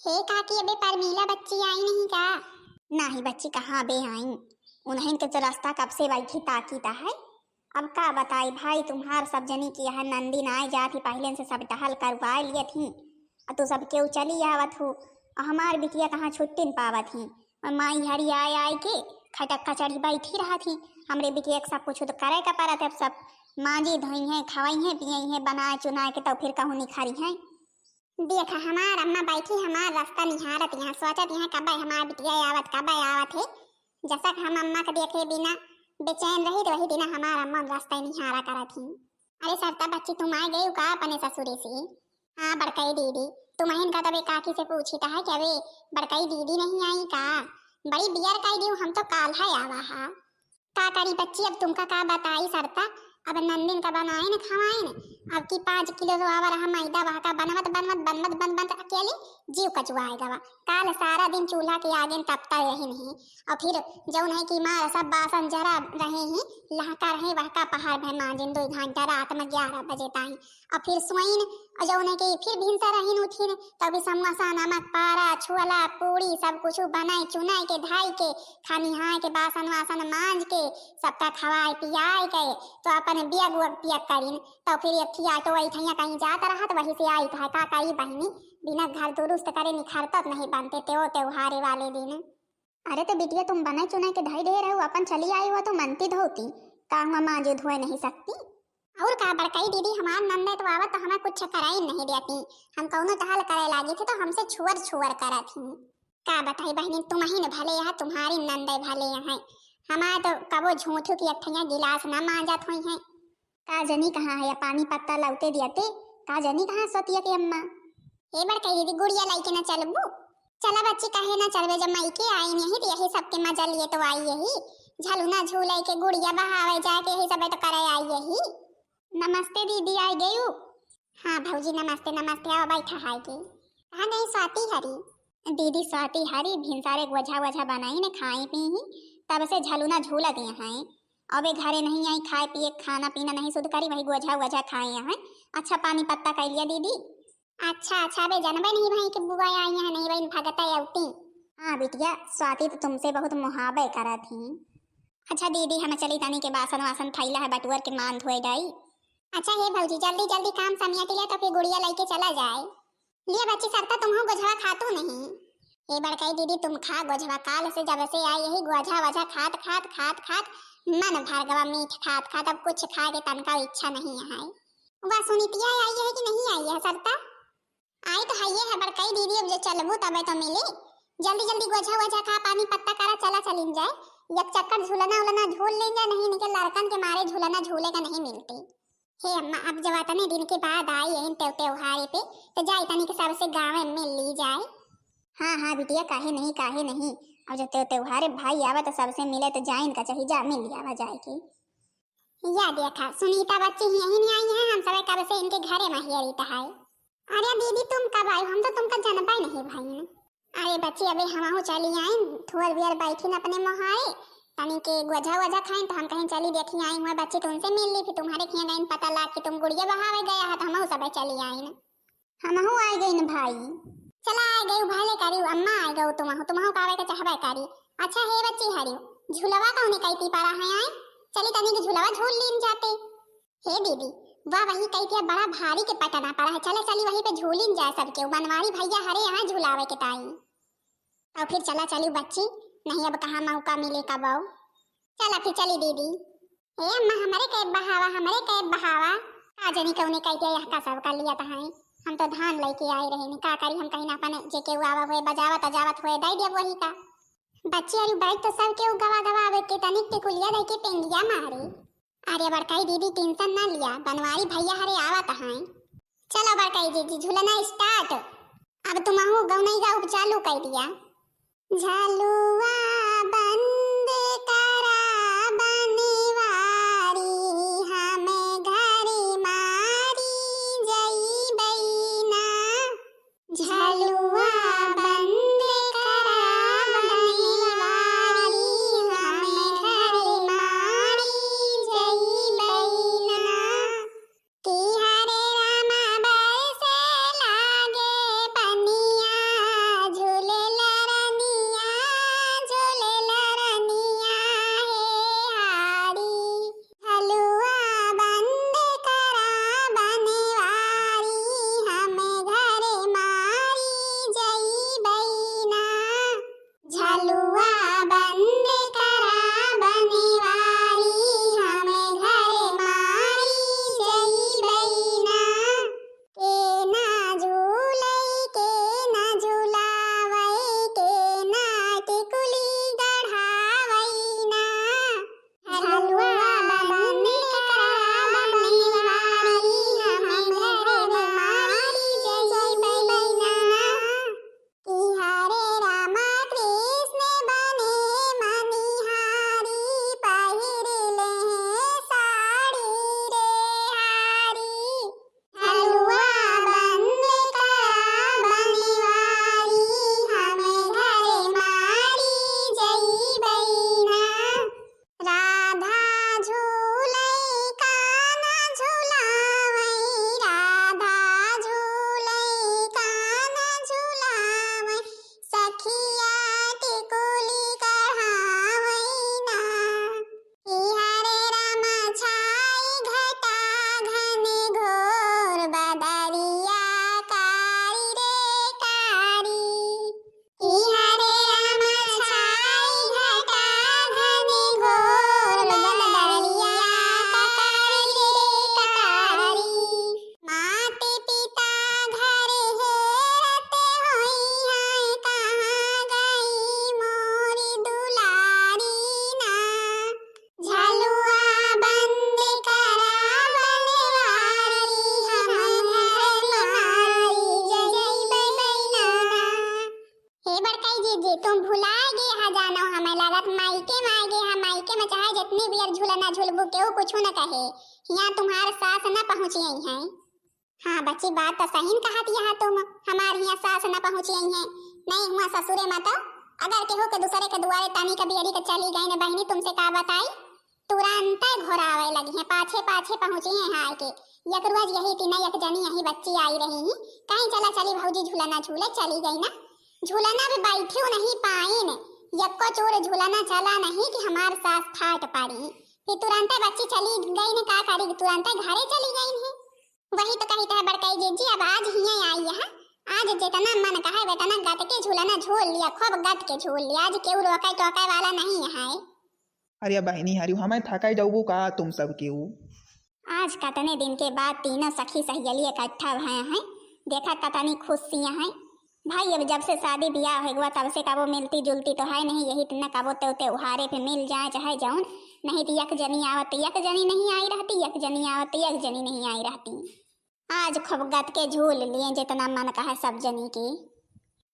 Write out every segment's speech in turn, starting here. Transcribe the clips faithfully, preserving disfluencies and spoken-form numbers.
हे काकी, अबे परमीला बच्ची आई नहीं का? नाही बच्ची, कहाँ बे आई? उन्हन के तो रास्ता कब से बैठी ताकीत है। अब का बताई भाई, तुम्हार सब जनी की यह नंदिन आए जात ही, पहले से सब टहल करवाए लिए थी, और तू सब केहू चली आवत हो, और हमार बिटिया कहाँ छुट्टिन पावत ही। और माई हरी आए आए के खटक कचड़ी बैठी रहत ही। हमरे बिटिया के सब कुछ तो करे का परत है, अब सब मांजी धोई हैं, खवाई हैं, पियई हैं, बनाए चुनाए के, तो फिर कहूँ निखरी हैं। देखा, हमार अम्मा बैठी, हमार रास्ता निहारत यहाँ, सोचत यहाँ कब हमार बिटिया आवत, कब आवत है। जसक हम अम्मा के देखे बिना बेचैन रही, तो वही दिन हमार अम्मा रास्ता निहारा करत ही। अरे सरता बच्ची, तुम आ गई का अपने ससुरे से? हाँ बड़कई दीदी, तुमहिन का तबे काकी से पूछी था कि अबे बड़कई दीदी नहीं आई का? बड़ी बियर कई दी, हम तो काल है आवा हा। का करी बच्ची, अब तुमका का बताई सरता, अब नंदिन का बनाइन खवाइन, अब की पाँच किलो तो आवा रहा मैदा, वह का बनवत बनवत बनवत बनवत अकेली जीव कचुआए गवा। काल सारा दिन चूल्हा के आगे तपता रही नहीं, और फिर जौन है कि मार सब बासन जरा रहे ही, लहका रहे, वह का पहाड़ भे मांजिन दो घंटा रात में ग्यारह बजे ताई, और फिर सोइन, और जौन है कि फिर भिनसर रहीन उठिन, तब भी समोसा, नमक पारा, छुअला, पूड़ी, सब कुछ बनाए चुनाए के, धाई के, खानिहाय के बासन वासन मांज के, सबका खवाए पियाए के, तो अपन बियग उयग पियग करिन। तो फिर एक ठिया तो वही ठैया कहीं जात रहत, वही से आई कहे, का करी बहिनी, बिना घर दुरुस्त करे निखरतत नहीं बनते, त्यो त्योहारे वाले दिन। अरे तो बिटिया, तुम बने चुने के धई ढेर हो, अपन चली आई हो तो मनती धोती, का हुआ मांजे धोए नहीं सकती? और का बड़कई दीदी, हमार नंदे तो आवत तो हमें कुछ कराई नहीं देती, हम कौनो टहल करे लागी थे तो हमसे छुअर छुअर करत ही। का बताई बहिनी, तुमहिन भले यहाँ, तुम्हारी नंदे भले यहाँ, हमार तो कबो झूठू की एक ठैया गिलास ना मांजत हुई है। का जनी कहाँ है, पानी पत्ता लौटे दिया ते, का जनी कहाँ सोतिया के अम्मा। ए बड़कई दीदी, गुड़िया लइके ना चलबू? चला बच्ची, काहे ना चलबे, जब माई के आई नहीं तो यही सबके मजा लिए तो आई यही, झलुना झूले के, गुड़िया बहावे जाके, यही सब तो करे आई यही। नमस्ते दीदी, आई गयू? हाँ भौजी, नमस्ते नमस्ते, आओ बैठा है के। कहाँ गई स्वाति हरी? दीदी स्वाति हरी भिनसारे गोझा वोझा बनाई ने खाई पी ही, तब से झलुना झूलत यहाँ हैं। अबे घरे नहीं आई, खाए पिए खाना पीना नहीं सुध करी, वही गोझा वोझा खाए यहाँ। अच्छा पानी पत्ता कई लिया दीदी? अच्छा अच्छा, अबे जनबे नहीं भाई कि बुआ आई यहाँ, नहीं बहिन भगत है अउती। हाँ बिटिया, स्वाति तो तुमसे बहुत मुहाबे करत ही। अच्छा दीदी, हम चली तनी के बासन वासन थैला है बटुअर के मान धोए डाई। अच्छा हे भौजी, जल्दी जल्दी काम समिया के लिए तो फिर गुड़िया लइके चला जाए। लिए बच्ची सरता, तुमहू गोझवा खातू नहीं? ए बड़कई दीदी, तुम खा गोझवा, काल से जब से आई यही गोझा वोझा खात खात खात खात मन भर गवा मीठ खात खात, अब कुछ खाए के तनका इच्छा नहीं है। वह सुनीतिया आई है कि नहीं आई है सरता? आई तो हइये है बड़कई दीदी, अब जो चलबू तबे तो मिली। जल्दी जल्दी गोझा वोझा खा, पानी पत्ता करा, चला चलिन जाए। एक चक्कर झूलना उलना झूल लेन जाए, नहीं इनके लड़कन के मारे झूलना झूले का नहीं मिलती। हे अम्मा, अब जब अतने दिन के बाद आई यही त्योहारे पे, तो जाई तनी के सबसे गाँव में मिल ली जाए। हाँ हाँ बिटिया, काहे नहीं, काहे नहीं। अब जब त्यो त्योहारे भाई आवा तो सबसे मिले तो जाइन का चाही, जा मिल आवा जाए के। या देखा, सुनीता बच्ची ही यही नहीं आई है, हम सब कब से इनके घरे में हियरी है। अरे दीदी, तुम कब आई? हम तो तुमका जनबा ही नहीं भाई। अरे बच्ची, अबे हमहू चली आइन, थोड़ बियर बैठिन अपने मोहाए, तनी के गोझा वोझा खाइन, तो हम कहीं चली देखी आई हुआ बच्ची, तुमसे मिल ली, फिर तुम्हारे खिया गइन, पता लाग कि तुम गुड़िया बहावे गया है, तो हमहू सब चली आइन। हमहू आए गइन भाई। चला आए गई, भले करी, अम्मा आए गऊ, तुमहू, तुमहू कावे के चाहबे करी। अच्छा हे बच्ची हरी, झुलवा कौने कैती पड़ा है आए? चली तनी के झुलवा झूल लीन जाते। हे दीदी, वाह, वही कई के बड़ा भारी के पटना पड़ा है। चले चली वहीं पे झूलिन जाए सबके। उ बनवारी भैया हरे यहाँ झुलावे के ताई। और फिर चला चली बच्ची, नहीं अब कहाँ मौका मिले कबो। चला फिर चली दीदी। हे अम्मा, हमरे के बहावा, हमरे के बहावा। का जनी कौने कई के यहाँ का सब कर लिया तहाई। हम तो धान लेके आए रहे नी, का करी हम कहीं ना अपने जे के आवा हुए, बजावत अजावत हुए, दे दिया वही का। बच्ची अरे बैग तो सब के गवा गवा आवे के तनिक टिकुलिया दे के पेंगिया मारे। अरे बड़काई दीदी, tension ना लिया, बनवारी भैया हरे आवत हैं। चलो बड़काई दीदी, झूलना start। अब तुमहू गौनई गाउब चालू कर दिया। झलुआ बंद करा बनवारी, हम घरी मारी जइबै ना। झलुआ बंद करा बनवारी, हम घरी मारी जइबै ना। कि हरे रामा बरसे लागे पनिया, जी, तुम भुलाए गए हा जानो, हमें लागत मायके में आए गए हा, मायके में चाहे जितनी बियर झूलना झूलबू, केहू कुछू न कहे, हियाँ तुम्हार सास न पहुँची हैं। हाँ बच्ची, बात तो सही न कहत यहा तुम, हमार हियाँ सास न पहुँची हैं, नहीं हुआ ससुरे में तो, अगर केहू के दूसरे के दुआरे तनी के बियरी के चली गई न बहिनी, तुमसे का बताई, तुरंते घोरावे लगी हैं, पाछे पाछे पहुँची हैं हाय के। एक रोज यही तीन एक जनी यही बच्ची आई रही ही, कहीं चला चली भौजी झूलना झूले, चली गई ना। झूलना भी बैठी नहीं पाइन, यक्को चूर झूलना चला नहीं कि हमार सास फाट पड़ी। फिर तुरंते बच्ची चली गई ने, का करी, तुरंते घरे चली गई है। वही तो कही तो है बड़काई जीजी, अब आज हियाँ आई है, आज जितना मन कहे वतना गत के झूलना झूल लिया, खूब गत के झूल लिया, आज केहू रोके टोके वाला नहीं है। अरे बहिनी हरिउ, हमें थकाई जाऊबू का तुम सब केहू? आज कतने दिन के बाद तीनों सखी सहेली इकट्ठा भए हैं, देखा कतनी खुशियाँ हैं। भाई अब जब से शादी ब्याह हो गवा तब से कबो मिलती जुलती तो है नहीं, यही इतना कबो तो त्योहारे पे मिल जाए चाहे जौन, नहीं तो एक जनी आवत एक जनी नहीं आई रहती, एक जनी आवत एक जनी नहीं आई रहती। आज खूब गत के झूल लिए जितना मन कहे सब जनी के।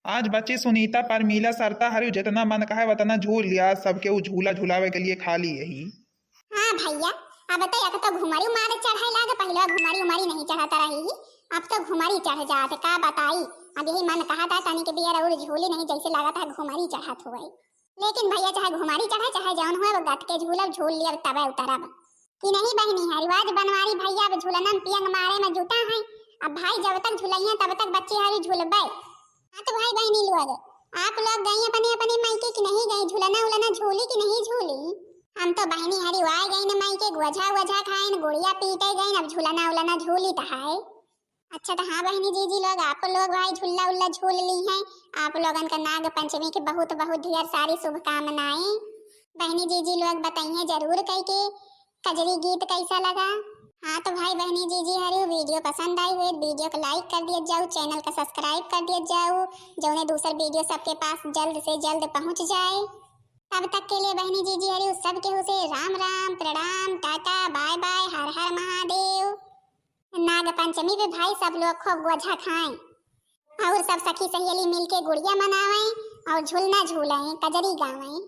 आज बच्ची सुनीता, परमीला, सरता हरिउ जितना मन कहे वतना झूल लिया, सबके उ झूला झुलावे के लिए खाली यही। हाँ भैया, अब तो एक तो घुमरी मारे चढ़े लागे, पहले घुमरी उमरी नहीं चढ़ता रही, अब तो घुमरी चढ़ जाते, का बताई। अब यही मन कहा था तनी के बियर और झूली नहीं, जैसे लगा था घुमरी चढ़त हुए। लेकिन भैया चाहे घुमरी चढ़े चाहे जौन हुए, वो गत के झूलब झूल लियब तबे उतरब। कि नहीं बहिनी, हरिवाज बनवारी भैया अब झूलनम पियंग मारे में जुटा है। अब भाई जब तक झुलइया तब तक बच्ची हरी झूलबे। हाँ तो भाई बहिनी लोग, आप लोग गई अपने अपने मायके कि नहीं गई, झूलना उलना झूली कि नहीं झूली? हम तो बहिनी हरी वाय गई न मायके, गोझा वोझा खाइन, गुड़िया पीटे गई, अब झूलना उलना झूली तो है। अच्छा तो हाँ बहिनी जीजी लोग, आप लोग भाई झूला उल्ला झूल ली हैं, आप लोगन का नाग पंचमी की बहुत बहुत ढेर सारी शुभकामनाएं। बहिनी जीजी लोग बताइए जरूर कह के कजरी गीत कैसा लगा। हाँ तो भाई बहिनी जीजी हरिउ वीडियो पसंद आई हुई वीडियो को लाइक कर दिया जाओ, चैनल का सब्सक्राइब कर दिया जाओ, जौने दूसर वीडियो सबके पास जल्द से जल्द पहुँच जाए। तब तक के लिए बहिनी जीजी हरिउ सब केहू से राम राम, प्रणाम, टाटा, बाय बाय, हर हर महादेव। नाग पंचमी पे भाई सब लोग खूब गोझा खाएं और सब सखी सहेली मिलके गुड़िया मनावें और झूलना झूलें, कजरी गावें।